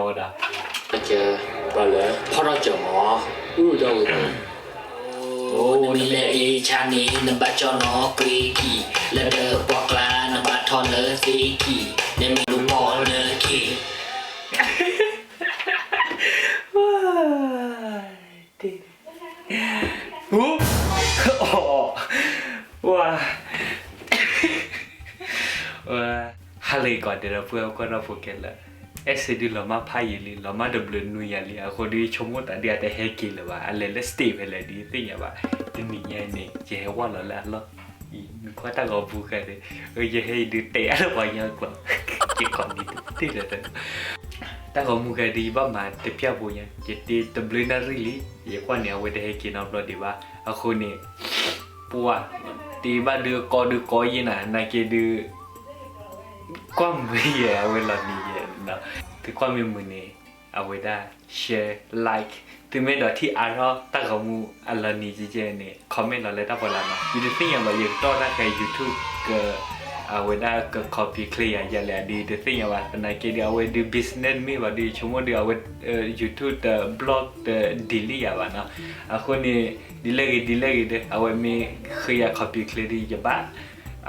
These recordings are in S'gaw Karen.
ဝဲဒၣ်, ဖီထီၣ်စၢၤမး, အိၣ်ဒီးဝဲဒၣ်, အိၣ်နမ့ၢ်လဲၤအ့ၣ်ဆါန့ၣ် နဘၣ်ကၠီနီၣ်ကွ့ကံၢ်, လၢဒၢးပှၢ်ကျါ နဘၣ်ထီၣ်လၢသ့ကံၢ်, နမ့ၢ်လူၤပိာ်နခံ ဝါ, ဟါလၢအဂ့ၤကိးဂၤဒဲး ဒီပုၢ်ဝဲၢ်ကွၢ်တၢ်ဖိခဲလၢာ်, အဲၣ်စ့ဒုးလီၤမၢ်ဖးယံာ်လံ, လီၤမၢ်တဘျုးနွံယၤလံ, အဃိဒီးဆိကမိၣ်သးဒ်အတဟဲက့ၤလၢၤဘၣ်, အလဲၤလၢ state ဖဲလဲၣ်ဒ်သ့ၣ်ညါဘၣ်, တနံၤညါအံၤန့ၣ် ယဟဲဝဲလီၤလၢအလီၢ်အံၤ, နကွၢ်တၢ်ဂီၤမူခဲဒၣ်, ယဟဲအံၤဒုးတဲအါလၢပှၤကညီကျိာ်, ယကိးမံၤတသ့လၢၤ, တၢ်ဂီၤမူခဲဒၣ် ယဘၣ်မၤတပျၢ်ဖိညါ, ယတ့တဘျုးနၣ်ရံၣ်လံ, ယကွၢ်န့ၣ်အဝဲတဟဲက့ၤနီတဘျီဒံးဘၣ်, အဃိန့ၣ် ပှၤ, တ့ဘၣ်ဒုးကိးဒုးကိးယဲနၤ, နာ်က့ဒုး ကွၢ်မုာ်ယဲ အဝဲလီၤနံၤယဲ, သုကွၢ်မ့ၢ်မုာ်န့ၣ် အဝဲဒၣ် share, like, သုမ့ၢ်ဒိးထံၣ်အါထီၣ်တၢ်ဂီၤမူအလီၤနံၤယဲန့ၣ် comment လီၤလၢတၢ်ဖီလာ်နီၤ, ယတသ့ၣ်ညါဘၣ် ယကတီၢ်တၢ်ဃဲ YouTube က အဝဲဒၣ်က copy ချ့ယၤယဲလဲၣ်ဒ် ယတသ့ၣ်ညါဘၣ်, သနာ်က့ဒုး အဝဲဒုး business မ့ၢ်ဘၣ်ဒုး ယဆိကမိၣ်ဒုး အဝဲ YouTube တ block တ delete ယၤဘၣ်နီၤ, အဃိန့ၣ် ဒ်လဲၣ်ဂ့ၤ ဒ်လဲၣ်ဂ့ၤဒီး အဝဲမ့ၢ်ဃ့ယၤ copy ချ့ဒီး ယဘၣ်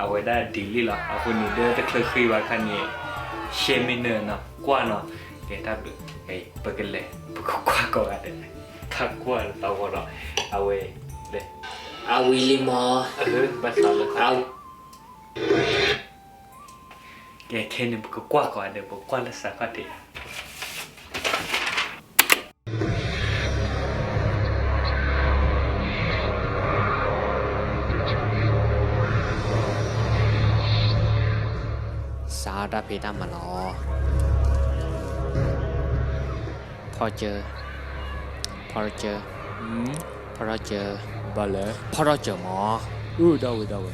အဝဲဒၣ် delete လီၤ, အဃိန့ၣ် ဒီးတချုးဃ့ဘၣ်ခါန့ၣ် share မ့ၢ်နၢၤနီၤ ကွၢ်နီၤ, ကဲတၢ်ဘျုး, ပကလဲၤ ပကကွၢ်ကိးဂၤဒဲး, ထါကွၢ်တၢ်ဂီၤဒီး အဝဲလဲၤ, အဝံၤလံမး, ဘၣ်သးလၢ ကဲခဲန့ၣ် ပကကွၢ်ကိးဂၤဒဲး ပကွၢ်လၢစးခီၣ်ထံး စးတၢ်ဖံးတၢ်မၤလီၤ. ဖီထီၣ်စၢၤ, ဖီထီၣ်စၢၤ, ဖီထီၣ်စၢၤ, ဘၣ်လဲၣ်, ဖီထီၣ်စၢၤမး, အၢ ဒၣ်ဝဲ ဒၣ်ဝဲ.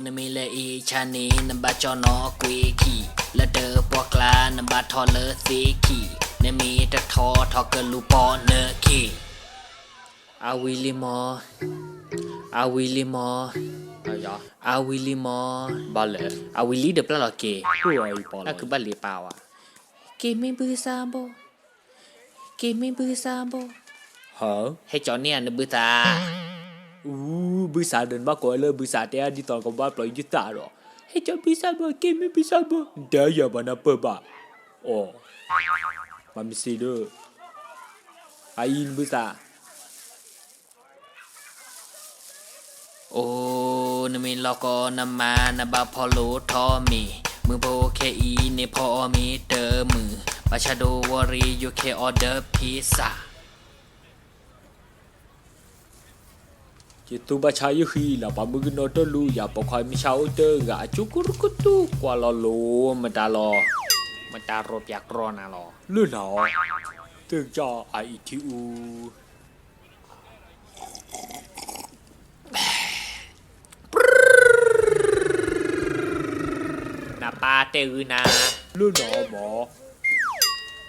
နမ့ၢ်လဲၤအ့ၣ်ဆါန့ၣ် နဘၣ်ကၠီနီၣ်ကွ့ကံၢ်, လၢဒၢးပှၢ်ကျါ နဘၣ်ထီၣ်လၢသ့ကံၢ်, နမ့ၢ်တထီၣ် ထီၣ်ကလူၤပိာ်နခံ. အဝံၤလံမး, အဝံၤလံမး, အဝံၤလံမး, ဘၣ်လဲၣ်, အဝံၤလံဒီးပျၢ်လီၤက့ၤ, တၢ်ကဘၣ်လံပာ်ဝဲ, က့ၤမ့ၢ်ဘုသးဘိ က့ၤမ့ၢ်ဘုသးဘိ, ဟဲကၠီန့ၢ်ဧါနဘုသး, အူ ဘုသးဒီးနဘၣ်ကိးဝဲလၢဘုသး တဲအါဒ်သိးကဘၣ်ပျီယုၢ်သးဒီး, ဟဲကၠီဘုသးဘိ က့ၤမ့ၢ်ဘုသးဘိ, ဒၢယၤဘၣ်နၢ်ပၢၢ်ဘၣ်, အီ, မၤမ့ၢ်စ့ဒီး, အအံၤနဘုသး အိၣ် နမ့ၢ်လီၤကီနမါ နဘၣ်ဖီၣ်လိာ်ထီၣ်မ့ၤ, မုၢ်ဖိခဲအံၤန့ၣ်ဖီအီၤမ့ၤတမုာ်, ဘၣ်ဆၣ်ဒိဝီရံ ယိၤခဲအီၤဒၢး pizza. ယသူဘၣ်ဆါယုၢ်ဃံလၤ ပှၤမုၣ်ကနီၤတၢ်လူၤယၤ ပိာ်ခွါမုၢ်ဆါအိၣ်တဂၤ အကၠိကရူၢ်ကတူၢ် ကွၢ်လီၤလိၤ မတၤလီၤ, မတၤရီပျးကြီနၤလီၤ လၢနၤအီၤ, တကၠီအအံၤထံအူ နပၢ်တဲဂုာ်နၤ, လၢနၤအီၤမး,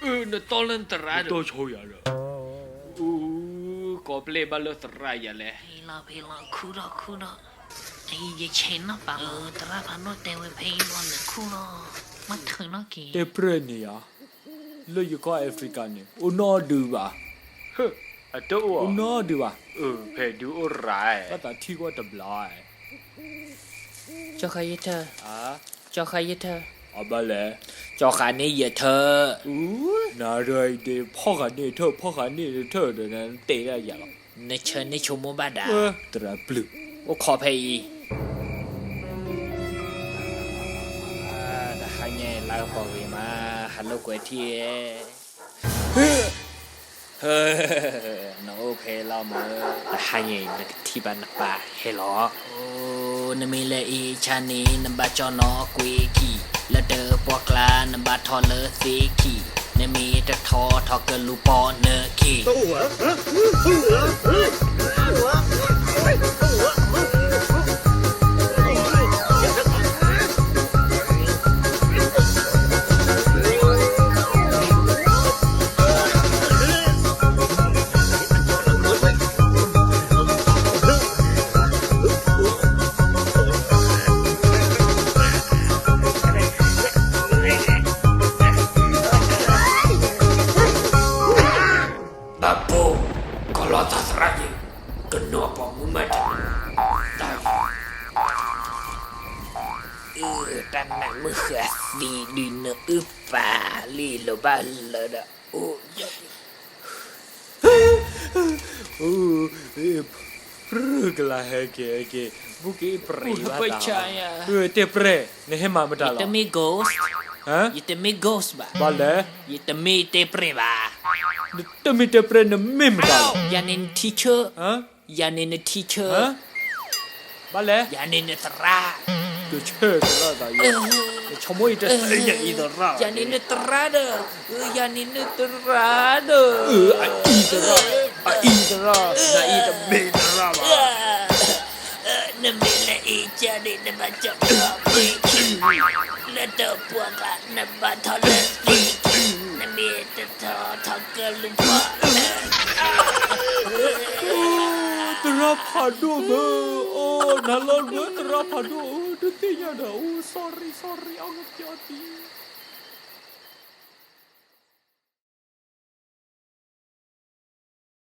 အၢ နတီလၢနသရၣ်ဒီး တီဆိယၤဒီး, အူ ကိးပျဲၢ်ဘၣ်လၢသရၣ်ယၤလဲၣ်, ဖံလီၤဖံလီၤ ခူၣ်ထီၣ်ခူၣ်ထီၣ်, အံၤယဆဲးနီၣ်ပာ်လီၤ သရၣ်ဖးဒိၣ်တဲဝဲဖဲအံၤလီၤ နခူၣ်လီၤ, မ့ၢ်ထုးနီၣ်က့ၤ, တဲပြဲၢ်န့ၣ်ယၤ လၢယကီၢ် Africa န့ၣ် အိၣ်နီၢ်ဒုးဘၣ်, အိၣ်နီၢ်ဒုးဘၣ်, ဖဲဒုးအိၣ်ရၤ, ဘၣ်သးထံၣ်ကွၢ်တဘျီ, ကၠီဃာ်ယထၢၣ်, ကၠီဃာ်ယထၢၣ်, အဘၣ်လဲၣ်, ကၠီဃာ်န့ၢ်ယထၢၣ်, နၤဒ်အံၤဒ် ဖီၣ်ဃာ်န့ၢ်ထၢၣ် ဖီၣ်ဃာ်န့ၢ်ထၢၣ်ဒီး နတဲဒၣ်ယၤလီၤ, နဆၢန့ၢ်ဆိကမိၣ်ဘၣ်ဒၣ်, သရၣ်ပျုၢ်, အိၣ်ခိးဖဲအံၤ တဟါညါအံၤ လါကပီၤဂ့ၤမး ဟးလိာ်ကွဲထံၣ်, နအိၣ်ဖဲလီၤမး, တဟါညါအံၤ နကထံၣ်ဘၣ်နပၢ်ဟဲလီၤ, အိၣ် နမ့ၢ်လဲၤအ့ၣ်ဆါန့ၣ် နဘၣ်ကၠီနီၣ်ကွ့ကံၢ်, လၢဒၢးပှၢ်ကျါ နဘၣ်ထီၣ်လၢသ့ကံၢ်, နမ့ၢ်တထီၣ် ထီၣ်ကလူၤပိာ်နခံ. အုၣ်ပာ်လံ လိၣ်ဘၣ်လၢဒီး အိၣ် ပြၢကလါဟဲက့ၤဟဲက့ၤ ဘူးက့ၤပြဲးဘၣ်တၢ်, တဲပြဲး နဟဲမၤမတၤလီၤ, ယတမ့ၢ် ghost, ယတမ့ၢ် ghost ဘၣ်, ဘၣ်လဲၣ်, ယတမ့ၢ်တဲပြဲးဘၣ်, နတမ့ၢ်တဲပြဲး နမ့ၢ်မတၤလီၤ, ယၤန့ၣ်န teacher, ယၤန့ၣ်န teacher, ဘၣ်လဲၣ်, ယၤန့ၣ်နသရၣ်, ကဆၢသရၣ်သးယဲ, နဆိကမိၣ်ယတသ့ၣ်ညါအံၤသရၣ်, ယၤန့ၣ်နသရၣ်ဒီး, ယၤန့ၣ်နသရၣ်ဒီး, အအံၤသရၣ်, အအံၤသရၣ်, နအံၤတမ့ၢ်သရၣ်ဘၣ် နမ့ၢ်လၢအံၤကန့ၣ် နဘၣ်ကၠီၣ်ထီၣ်ကွံာ်ခံ, လၢတပှၢ်ကျါ နဘၣ်ထီၣ်လၢသံခံ, နမ့ၢ်တထီၣ်ထီၣ်ကလူၤဖီၣ်, သရၣ်ဖးဒိၣ်မ့ၢ်, အိၣ်နၤလီၤမ့ၢ်သရၣ်ဖးဒိၣ်ဧၢ, တသ့ၣ်ညါဒီး အိၣ် sorry sorry အီၣ်ကပျီတံၢ်